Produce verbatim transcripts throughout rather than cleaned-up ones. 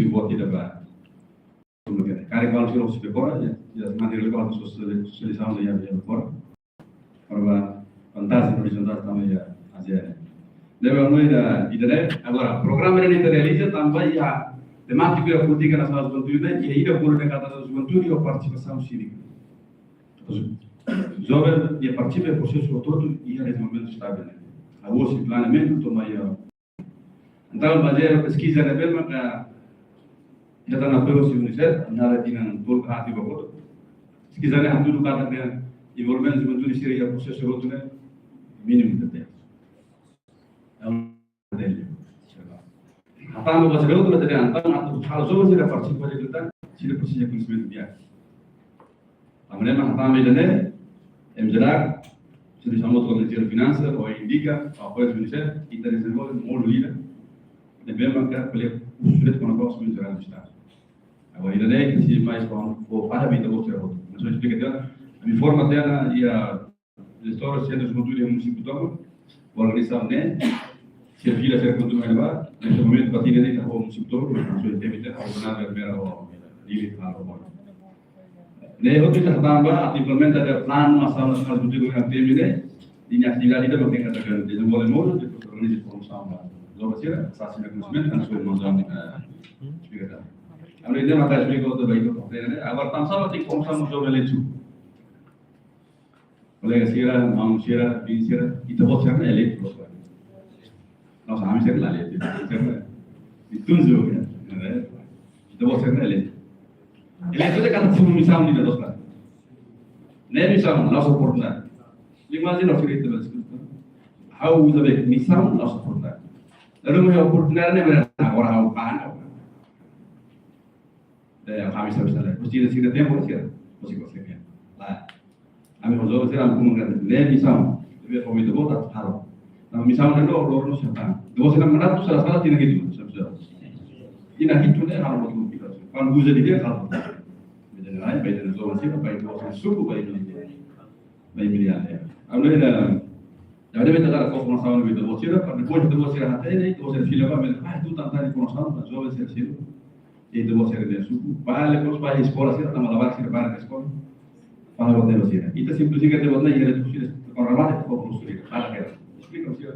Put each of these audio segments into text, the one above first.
buat ida ba. Karik balu sira hosi fora, ya, ya, mani rele ba sosializasaun ya, ya fora. Para ba vantajen horizontal tanba ya ASEAN. Ne'ebé anu ida, ida-ne'e, agora, programa ida-ne'e ita realiza tanba ya temátiku ya polítika nasionál juventude, ya ida bolu ne'e katak juventude ho partisipasaun sívika. Joven ya partisipa iha prosesu hotu-hotu iha dezenvolvimentu estavel. Hahú husi planeamentu to'o mai iha. Entaun, bazeia peskiza ne'ebé maka iha tan apoiu husi UNICEF, nada tinan tolu ka haat ba kotuk. Peskiza ne'e hatudu katak envolvimentu juventude sira iha prosesu hotu ne'e mínimu tebes. Entaun, hatama ba sira hotu, entaun, atu halo joven sira partisipa iha luta, sira presiza koñesimentu di'ak. Tanba ne'e mak hatama ida-ne'e, M J D A C, servisu hamutuk ho Ministériu Finansas, ho INDICA, ho apoiu UNICEF, ita dezenvolve modu ida ne'ebé maka ko'alia husu diretu kona-ba orsamentu jerál do Estadu. Agora, ida-ne'e ke sei mai fó, fó para ita-boot sira hotu. Mas ha'u esplika tiha, ami forma tiha ona iha diretór sentru juventude iha munisípiu tomak, organizasaun ne'e, sira fila sira kontu mai ba, neste momentu ba tinan ne'e ita ho munisípiu tomak, mas ha'u esplika tiha, ho Governadór Vera ho Lili halo ho. Ne'e hotu ita hatama ba, atu implementa tiha planu asaun nasionál juventude iha tempu ne'e, ninia atividade ida maka tenke ita dezenvolve modu, depois organiza formasaun ba joven sira, sa sira koñesimentu, kan sua manzan, eh, esplika tiha. Ami ida maka esplika hotu ba ita, ne'e, agora tanba sá mak tenke formasaun ba joven eleitu. Kolega sira, maun sira, biin sira, ita-boot sira ne'e eleitu, loos ka. Na'in-rua ami sira la eleitu, sira ne'e. Itu juga, ya. Ita-boot sira ne'e eleitu. Eleitu de'it katak simu misaun ida, loos ka. Ne'e misaun, la'ós oportunidade. Lima sira sira itu, loos ka. Ha'u uza bek misaun, la'ós oportunidade. Lalu, mai oportunidade ne'e bele agora ha'u pahan. Eh, kami sabi sana. Mesti ada sira tempu sira. Mesti kau sira. Lah. Ami ho joven sira ami komunika ne'e misaun. Ne'ebé ho ita-boot atu halo. Nah, misaun ne'e loro, loro no satan. Ita-boot sira mandatu sala-sala tinan hitu, sabi sira. Tinan hitu ne'e halo buat ida. Kan buza di dia halo. Beda lain, beda joven sira, beda joven suku, beda, beda miliar ya. Ami ida, ya, ita-boot sira, para depois ita-boot sira hatene, ita-boot sira fila ba, ah, itu tanta di konosaun, joven sira sira. Ita-boot sira iha suku, bele, depois ba eskola sira, tanba labarik sira bele eskola. Fala buat ne'e ba sira. Ita simplifika tiha buat ne'e, ita tuir sira, para lá, ita fó sira, para kera. Esplika sira.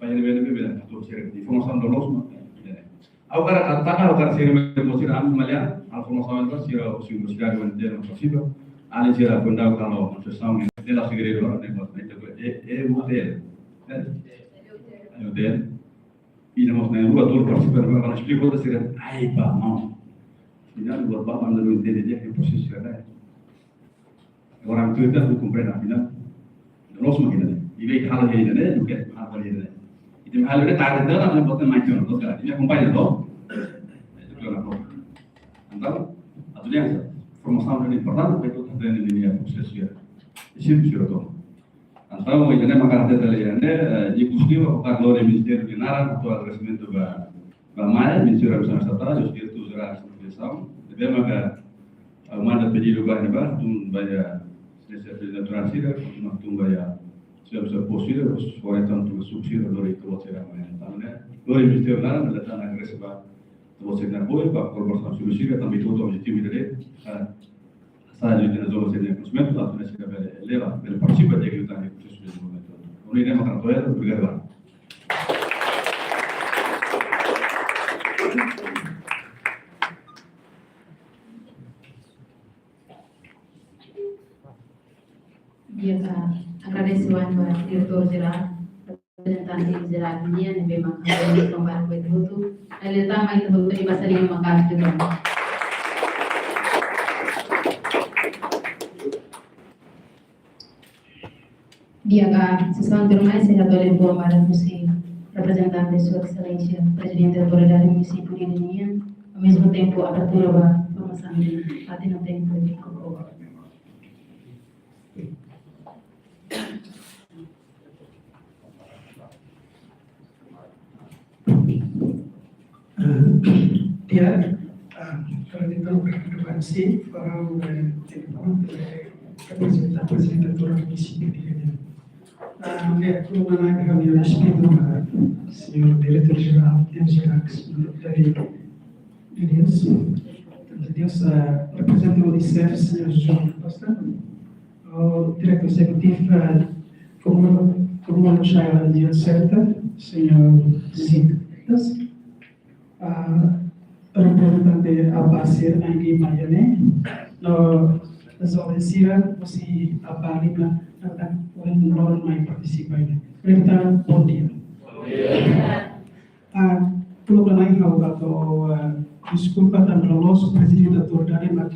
Ba ne'ebé, ne'ebé, ne'ebé, tuir sira, informasaun loloos mak. Agora, ita, agora sira, depois sira, ami malian, informasaun ba sira, universidade, universidade, universidade. Alin sira, fundau, kalau, asosiasaun, ne'e la segredu, ne'e, ne'e, ne'e, ne'e, hotel. Eh? Hotel. Ida mós na'in-rua tolu partisipa, ne'ebé ita esplika hotu sira, ai, ba, maun. Afinál, buat ba, maun, la entende di'ak prosesu sira ne'e. Agora, ami tuir ita komprende, afinál. Loloos mak ida-ne'e. Ita halo ida-ne'e, duké, halo ida-ne'e. Ita halo ida-ne'e, tarde, ita halo buat ne'e mai tiha ona, loos ka. Ita akompaña, loos. Itu kan apa? Entaun, atu dehan sá, formasaun ne'e importante, para ita aprende ninia prosesu sira. Simples sira hotu. Entaun, ida-ne'e maka hatete tiha ne'e, eh, ikusliu ha'u hakarak lori ministériu nia naran, hato'o agradesimentu ba, ba MAE, Ministériu Aviasaun Estatal, i Diretór Jerál Aviasaun. Ne'ebé maka, eh, manda pedidu ba ne'ebá, tun ba iha, Exelénsia Prezidente Autoridade sira, tun ba iha, sira, sira, pos sira, os orientante sira, lori ita-boot sira, MAE. Entaun, ne'e, lori ministériu naran, ita agradese ba, ita-boot sira-nia apoiu, ba kolaborasaun sira, tanba ita-boot objetivu ida-ne'e, eh, Sa, jadi, ita joven sira-nia koñesimentu, atu nune'e sira bele leva, bele partisipa iha luta iha prosesu dezenvolvimentu. Ha'u-nia ida-ne'e mak atu hato'o hela, obrigadu barak. Di'ak, agradese ba Diretór Jerál, reprezentante jerál nian, ne'ebé maka halo tombak buat hotu. Dale tama itu hotu di bahasa lima maka itu. Di'ak, sesaun termais, sei hato'o hela buat ba husi reprezentante Sua Exelénsia Prezidente Autoridade Munisípiu nian, ao mesmo tempo abertura ba formasaun, ita-nia tempu di koko. Eh, di'ak, ah, kalau kita buka ke depan sih, orang, eh, telepon, eh, representante, representante orang di sini, dia. Ah, di'ak, aku mengenai kami yang speaker, ah, señór Diretór Jerál, M J D A C, dari, Deus, Deus, eh, reprezenta o UNICEF, señór João Costa, o diretór ezekutivu, eh, Comoro, Comoro Child Development Center, señór Zito Freitas, ah, reprezentante APAEH sira iha Maia ne'e, no joven sira, husi APAEH lima, no tan, foin loron mai partisipa iha. Rita, bom dia. Ah, tudo bem, ha'u atu, ah, deskulpa tanba loloos prezidente autoridade, mas,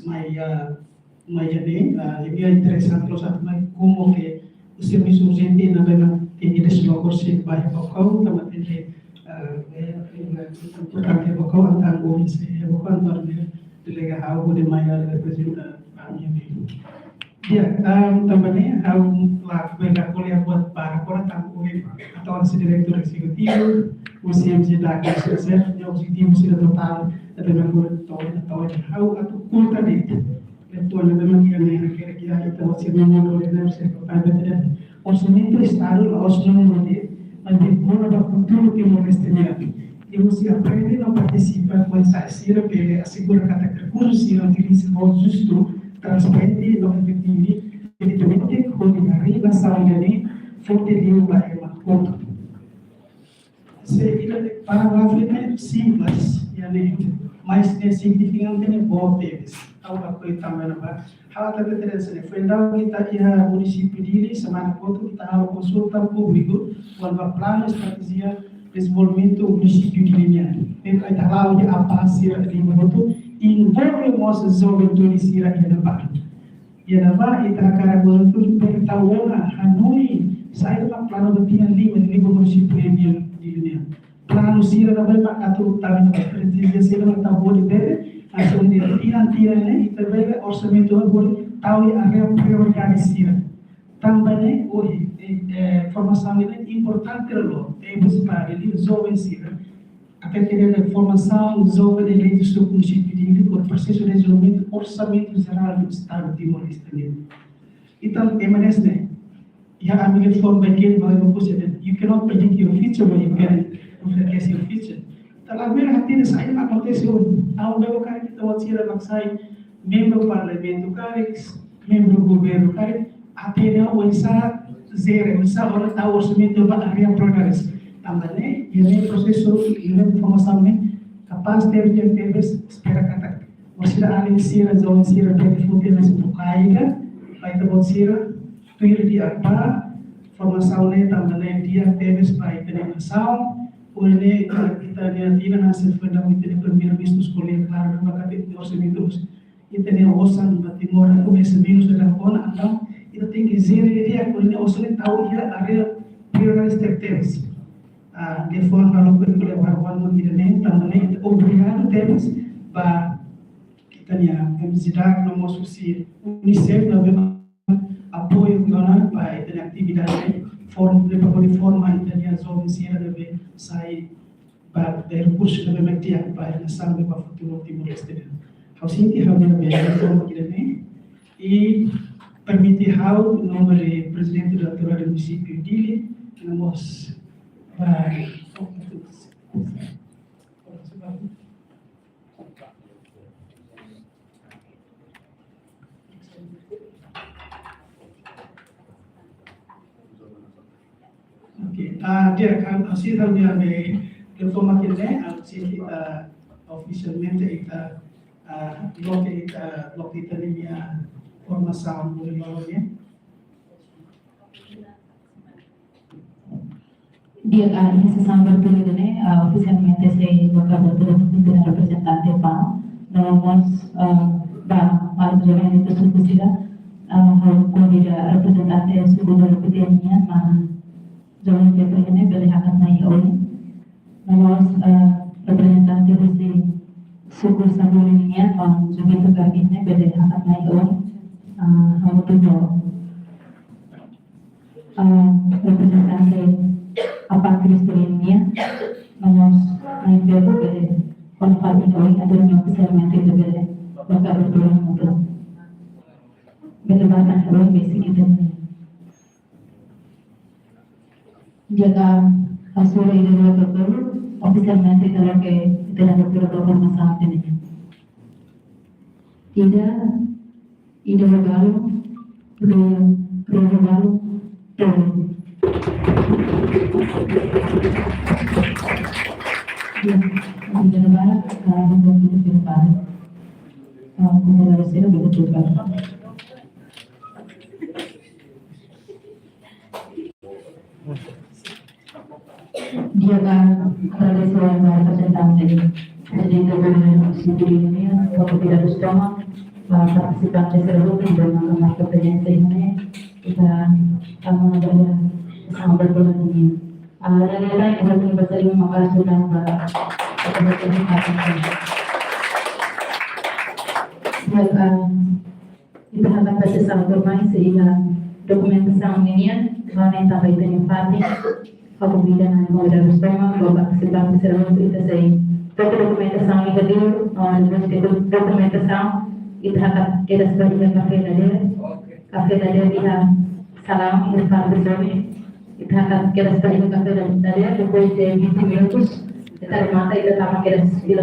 mas, ah, mas já bem, ah, e é interessante, loos atu mai, como que o servisu urjente na bema tem que deslocar se vai Baucau, tanba tem que, ah, é, é importante Baucau, entaun, o se Baucau, entaun, delega ha'u hodi mai reprezenta ami ne'e. Ya, ah, tanba ne'e, ha'u la bele ko'alia buat barak, agora tanba ohin, atu husi diretór ezekutivu, husi M G da K S S F, iha objetivu sira totál, atu mergulha to'o, to'o, ha'u atu konta de'it. Depois, na bema iha ne'e, kira-kira ita-boot sira memória, ne'e, sira, pai, bete, orsamentu Estadu, la'ós númeru de'it, maibé bona ba futuru Timor-Leste nian. I husi aprende no partisipa, kuandu sai sira bele asegura katak rekursu sira utiliza ho justu, transparente no efetivu, efetivamente, hodi harii nasaun ida-ne'e forte liu ba ema hotu. Se ida-ne'e parágrafu ne'e simples, ya ne'e, mas ne'e signifikante ne'e boot tebes. Ha'u lakohi tanba ne'ebá. Ha'u hatete hanesan ne'e, foin daudauk ita iha munisípiu Dili, semana kotuk ita halo konsulta públiku, kona-ba planu estratéjia dezenvolvimentu munisípiu Dili nian. Ne'e ita hala'o iha APAEH sira lima hotu, envolve mós juventude sira iha ne'ebá. Iha ne'ebá ita hakarak juventude bele tau ona, hanoin, saida mak planu ba tinan lima, lima munisípiu iha Dili nian. Planu sira ne'ebé mak atu tau ona ba estratéjia sira mak atu hodi bele, atu hodi tinan-tinan ne'e, ita bele orsamentu hodi tau iha área prioridade sira. Tanba ne'e, ohin, eh, eh, formasaun ne'e importante loos, eh, husi ba, eh, joven sira. Atu hatene formasaun joven eleitu suku munisípiu Dili, prosesu de dezenvolvimentu orsamentu jerál do Estadu Timor-Leste nian. Entaun, M N S ne'e, ya, ami-nia forma ke, mas não consegue. You cannot predict your future, but you can forecast your future. Entaun, ami hatene saida mak akontese ohin. Ha'u bele karik ita-boot sira mak sai membru parlamentu karik, membru governu karik, hatene oinsá jere, oinsá hodi tau orsamentu ba área prioridade. Tanba ne'e, iha ne'e prosesu, iha ne'e formasaun ne'e, kapás tebes, tebes, espera katak. Orsida alin sira, joven sira, bele foti na situ kaida, ba ita-boot sira, tuir di'ak ba, formasaun ne'e tanba ne'e di'ak tebes ba ita-nia nasaun, ohin ne'e ita, ita-nia tinan hanesan foin daudauk ita-nia Primeiru-Ministru ko'alia klaru, ba katak orsamentu, ita-nia osan ba Timor, atu mais ou menus ida ona, entaun, ita tenke jere di'ak, ohin ne'e osan ne'e tau iha área prioridade tebes. Ah, de forma logo que levar o ano de nem, tanba ne'e, obrigadu tebes ba ita-nia M G da K no mós husi UNICEF, ne'ebé apoiu ona ba ita-nia atividade, form-, ne'ebé hodi forma ita-nia joven sira ne'ebé sai ba, ba rekursu ne'ebé mak di'ak ba nasaun, ba futuru Timor-Leste. Ha'u sente ha'u-nia bele forma ida-ne'e, i permite ha'u, em nome do presidente da autoridade do município Dili, no mós ba, Ok, ah, di'ak, ha'u, ha'u sente ha'u-nia bele, de forma ke ne'e, ha'u sente, ah, ofisialmente ita, ah, loke ita, loke ita-nia formasaun, bele loke, ya. Di'ak, ah, iha sesaun abertura ida-ne'e, ah, ofisialmente sei loke abertura ba reprezentante ba, no mós, ah, ba maluk joven ita suku sira, ah, ha'u konvida reprezentante suku Dorokutia nian, ah, joven sira ne'e bele hakat mai oin. No mós, ah, reprezentante husi suku Sabuli nian, ah, joven sira ne'e bele hakat mai oin, ah, ha'u tudo. Ah, reprezentante APAEH Cristo nian, no mós, ah, bele, bele, kona-ba ita-nia ohin, atu nia ofisialmente bele, bele loke abertura mutu. Bele basa, bele besi kita. Di'ak, ah, hasoru ida-ne'e loke, ofisialmente ita loke Terhadap formasaun ne'e. Ida, ida ho balu, rua, rua ho balu, tolu. Ya, ida ho balu, ah, untuk, untuk, untuk, ah, untuk, untuk, Di'ak, agradese ba reprezentante Prezidente Governu Munisípiu Dili nian, ba konvidadu sira tomak, ba partisipante sira hotu, ba maka marka prezensa iha ne'e, ita tama ba sambut bola dunia. Ah, dan yang lain, ha'u hato'o ba sira maka sudah ba, ba, ba, ba, ba. Di'ak, ah, Ita hakat ba sesaun tuirmai sei iha dokumentasaun ninian, no ne'e tanba ita-nia fatin, ha'u konvida nai konvidadu sira tomak, ba partisipante sira hotu ita sei foti dokumentasaun iha liur, no depois de dokumentasaun, ita hakat kedas ba iha kafé dadeer, kafé dadeer iha salaun, iha parte zona, ita hakat kedas ba iha kafé dadeer, depois de vinte minutos, ita remata, ita tama kedas fila